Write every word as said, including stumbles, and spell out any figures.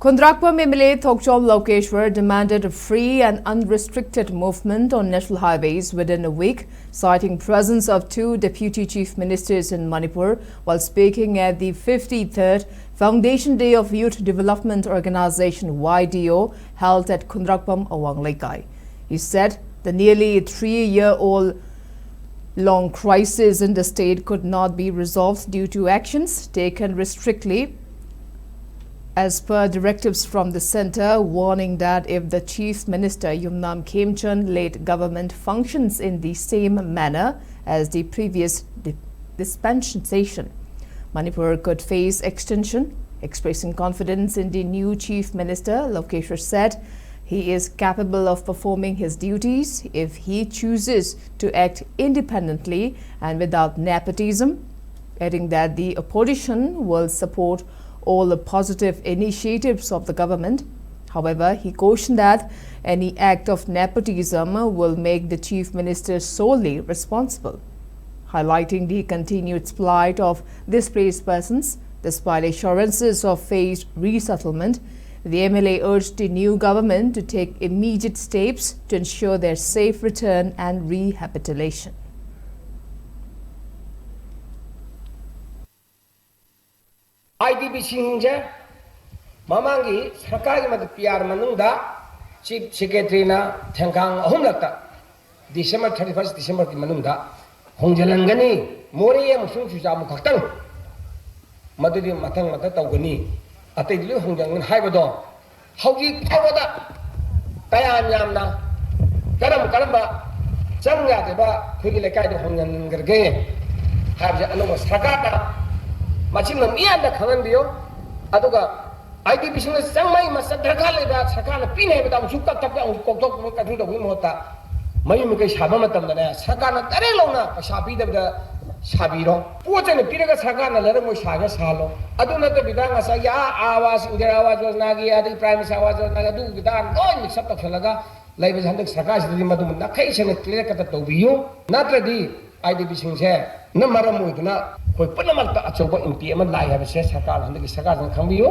Khundrakpam M L A Thokchom Lokeshwar demanded a free and unrestricted movement on national highways within a week, citing presence of two deputy chief ministers in Manipur while speaking at the fifty-third Foundation Day of Youth Development Organization, Y D O, held at Khundrakpam Awang Leikai. He said the nearly three-year-old long crisis in the state could not be resolved due to actions taken restrictly as per directives from the center, warning that if the Chief Minister Yumnam Khemchand led government functions in the same manner as the previous di- dispensation, Manipur could face extinction. Expressing confidence in the new Chief Minister, Lokeshwar said he is capable of performing his duties if he chooses to act independently and without nepotism, adding that the opposition will support all the positive initiatives of the government. However, he cautioned that any act of nepotism will make the chief minister solely responsible, highlighting the continued plight of displaced persons. Despite assurances of phased resettlement, the M L A urged the new government to take immediate steps to ensure their safe return and rehabilitation. I D ꯕꯤꯁꯤꯡꯁꯦ ꯃꯃꯥꯡꯒꯤ ꯁꯔꯀꯥꯔꯒꯤ ꯃꯗꯨ P R ꯃꯅꯨꯡꯗ chief ꯁꯦꯀ꯭ꯔꯦꯇꯔꯤꯅ ꯊꯦꯡꯈꯥꯡ ꯑꯍꯨꯝꯂꯛꯇ December thirty first ꯗꯤꯁꯦꯝꯕꯔꯒꯤ ꯃꯅꯨꯡꯗ ꯍꯣꯡꯖꯤꯜꯍꯟꯒꯅꯤ, ꯃꯣꯔꯦ ꯑꯃꯁꯨꯡ ꯆꯨꯔꯆꯥꯟꯄꯨꯔ ꯈꯛꯇꯪ, ꯃꯗꯨꯗꯤ ꯃꯊꯪ ꯃꯊꯪ ꯇꯧꯒꯅꯤ, ꯑꯇꯩꯗꯤ ꯂꯣꯏ ꯍꯣꯡꯖꯤꯟꯒꯅꯤ ꯍꯥꯏꯕꯗꯣ ꯍꯧꯖꯤꯛ ꯐꯥꯎꯕꯗ ꯀꯌꯥꯝ ꯌꯥꯝꯅ ꯀꯔꯝ ꯀꯔꯝꯕ ꯆꯪ ꯌꯥꯗ꯭ꯔꯤꯕ ꯑꯩꯈꯣꯏꯒꯤ ꯂꯩꯀꯥꯏꯗ ꯍꯣꯡꯍꯟꯈ꯭ꯔꯒꯦ ꯍꯥꯏꯕꯁꯦ ꯑꯅꯧꯕ ꯁꯔꯀꯥꯔꯅ ꯃꯁꯤꯃ ꯃꯤꯌꯥꯝꯗ ꯈꯪꯍꯟꯕꯤꯌꯨ꯫ ꯑꯗꯨꯒ ꯑꯥꯏ ꯗꯤ ꯕꯤꯁꯤꯡꯅ ꯆꯪꯕꯒꯤ ꯃꯆꯜ ꯗꯔꯀꯥꯔ ꯂꯩꯕ ꯁꯔꯀꯥꯔꯅ ꯄꯤꯅꯤ ꯍꯥꯏꯕꯗ ꯑꯃꯨꯛꯁꯨ ꯀꯛ ꯀꯛ ꯑꯃꯨꯛ ꯀꯣꯛꯊꯣꯛ ꯀꯛꯊꯨꯡ ꯇꯧꯕꯒꯤ ꯃꯍꯨꯠꯇ ꯃꯌꯨꯝ ꯃꯀꯩ ꯁꯥꯕ ꯃꯇꯝꯗꯅꯦ ꯁꯔꯀꯥꯔꯅ ꯗꯥꯏꯔꯦꯛ ꯂꯧꯅ ꯄꯩꯁꯥ ꯄꯤꯗꯕꯤꯗ ꯁꯥꯕꯤꯔꯣ꯫ ꯄꯣꯠ ꯆꯩꯅ ꯄꯤꯔꯒ ꯁꯔꯀꯥꯔꯅ ꯂꯩꯔꯛ ꯃꯣꯏ ꯁꯥꯒꯦ ꯁꯥꯍꯜꯂꯣ꯫ ꯑꯗꯨ ꯅꯠꯇꯕꯤꯗ ꯉꯁꯥꯏꯒꯤ ꯑꯥ ꯑꯥꯋꯥꯁ, ꯏꯟꯗꯤꯔꯥ ꯑꯥꯋꯥꯁ ꯌꯣꯖꯅꯥꯒꯤ, ꯑꯗꯒꯤ ꯄ꯭ꯔꯥꯏꯝ ꯃꯤꯅꯤꯁꯇꯔ ꯑꯥꯋꯥꯁ ꯌꯣꯖꯅꯥꯒꯤ ꯑꯗꯨꯒꯤꯗ ꯂꯣꯏ ꯃꯤꯛꯁ ꯑꯞ ꯇꯧꯁꯜꯂꯒ ꯂꯩꯕꯁꯦ ꯍꯟꯗꯛ ꯁꯔꯀꯥꯔꯁꯤꯗꯗꯤ ꯃꯗꯨꯃ ꯅꯥꯈꯩ ꯁꯦꯡꯅ ꯀ꯭ꯂꯤꯌꯥꯔ ꯀꯠꯇ ꯇꯧꯕꯤꯌꯨ꯫ ꯅꯠꯇ꯭ꯔꯗꯤ ꯑꯥꯏ ꯗꯤ ꯕꯤꯁꯤꯡꯁꯦ ꯅ ꯃꯔꯝ ꯑꯣꯏꯗꯨꯅ ꯑꯩꯈꯣꯏ ꯄꯨꯝꯅꯃꯛꯇ ꯑꯆꯧꯕ ꯏꯝꯄꯦꯛ ꯑꯃ ꯂꯥꯛꯑꯦ ꯍꯥꯏꯕꯁꯦ ꯁꯔꯀꯥꯔ ꯍꯟꯗꯛꯀꯤ ꯁꯔꯀꯥꯔꯁꯤꯅ ꯈꯪꯕꯤꯌꯨ꯫